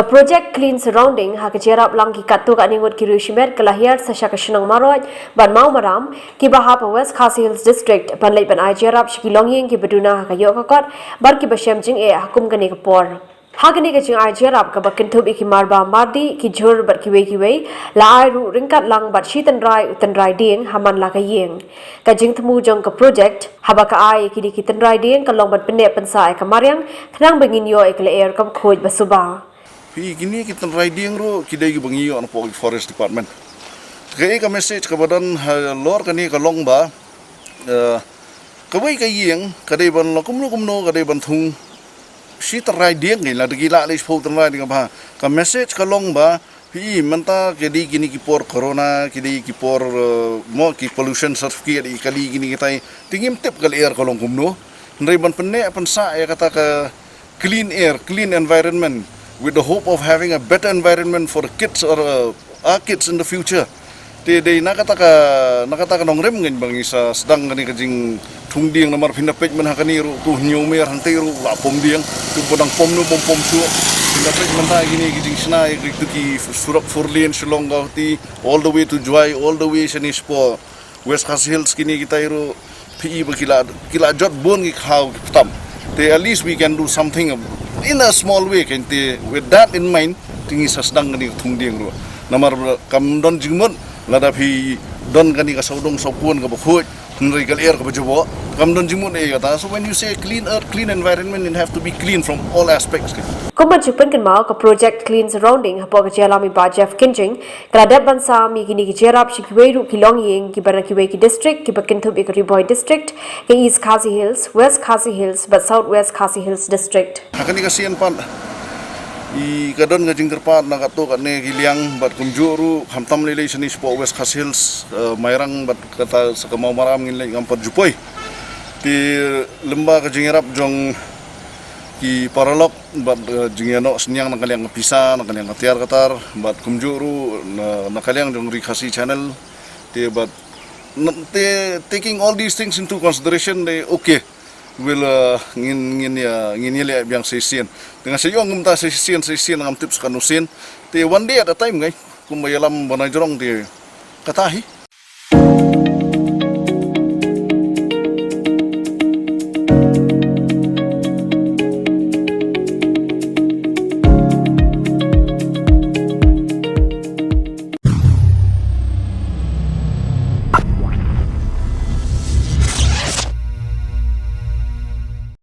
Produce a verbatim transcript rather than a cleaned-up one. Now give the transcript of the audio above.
Project Clean Surrounding ha ka jingïarap lang ki katto katne ngut ki riewshimet ka la hiar sa sha ka shnong Marwat bad Mawmaram kiba hap ha West Khasi Hills District ban leit ban ai jingïarap sha ki longïing kiba duna ha ka ïoh ka kot bad kiba shem jingeh ha kum kane ka por. Ha kane ka jingai jingïarap kaba kynthup ïa ki marba mardih, ki jhur bad kiwei kiwei, la ai ruh ryngkat lang bad shi tynrai u tynrai dieng ha man la ka ïing. Ka jingthmu jong ka project haba ka ai ïa kine ki tynrai dieng ka long ban pynneh pynsah ïa ka mariang khnang ba ngin ïoh ïa ka lyer kaba khuid ba suba. Phi, kine ki tynrai dieng ruh ki dei kiba ngi ïoh napoh ki Forest Department. Kaei ka message kaba don halor kane ka long ba, eh, kawei ka ïing ka dei ban long kumno kumno ka dei ban thung shi tynrai dieng, kein lada ki lah leh shiphew tynrai dieng ba. Ka message ka long ba, phi, mynta ka dei kine ki por corona, ki dei ki por, eh, mo ki pollution certificate, ïa kali kine kitai. Te ngim tip ka lyer ka long kumno. Hynrei ban pynneh pynsah ïa kata ka clean air, clean environment, with the hope of having a better environment for the kids or, uh, our kids in the future. Te dei na kata ka, na kata ka nongrim ngan ba ngi sa sdang kane ka jingthung dieng, namar phin da peit mynta ha kane ruh, tu Hynñiewmer hangtei ruh la pom dieng, tu ba dang pom nu bym pom shuh. Phin da peit mynta kine ki jingshna ïa kito ki surok four lane Shillong Guwahati, all the way to Jowai, all the way shane shapoh West Khasi Hills, kine kitai ruh phi i ba ki la, ki la jot bun ki khaw ki ptam. Te at least we can do something in a small way, kein te with that in mind, te ngi sa sdang kane ka thung dieng ruh. Namar kam don jingmut lada phi don kane ka sawdong sawkun kaba khuid, hynrei ka lyer kaba jaboh, kam don jingmut ei kata. So when you say clean earth, clean environment, it have to be clean from all aspects. Kum ban shu pynkynmaw, ka project Clean Surrounding hapoh ka jingïalam i Bah Jeff Kynjing ka la dep ban sam ïa kine ki jingïarap sha kiwei ruh ki longïing kiba na kiwei ki district kiba kynthup ïa ka Ri Bhoi District, ka East Khasi Hills, West Khasi Hills bad South West Khasi Hills District. Ha kane ka sien pat i ka don ka jingkyrpad na katto katne ki liang bad kumjuh ruh khamtam lei lei shane shapoh West Khasi Hills, eh, Mairang bad kata sa ka Mawmaram ngin leit ngam pat ju poi. Te lyngba ka jingïarap jong ki paralok bad, eh, jingïanoh synñiang na ka liang ka pisa, na ka liang ka tiar ka tar, bad kumjuh ruh na, na ka liang jong Ri Khasi Channel. Te bad, n-, te, taking all these things into consideration, te okay, we'll, eh, ngin, ngin ïa, ngin ïa leh biang sa shisien. Te nga sa ïoh kumta sa shisien, sa shisien, ngam tip sa katno sien. Te one day at a time, ngai, kumba ïalam ba na jrong te kata hi.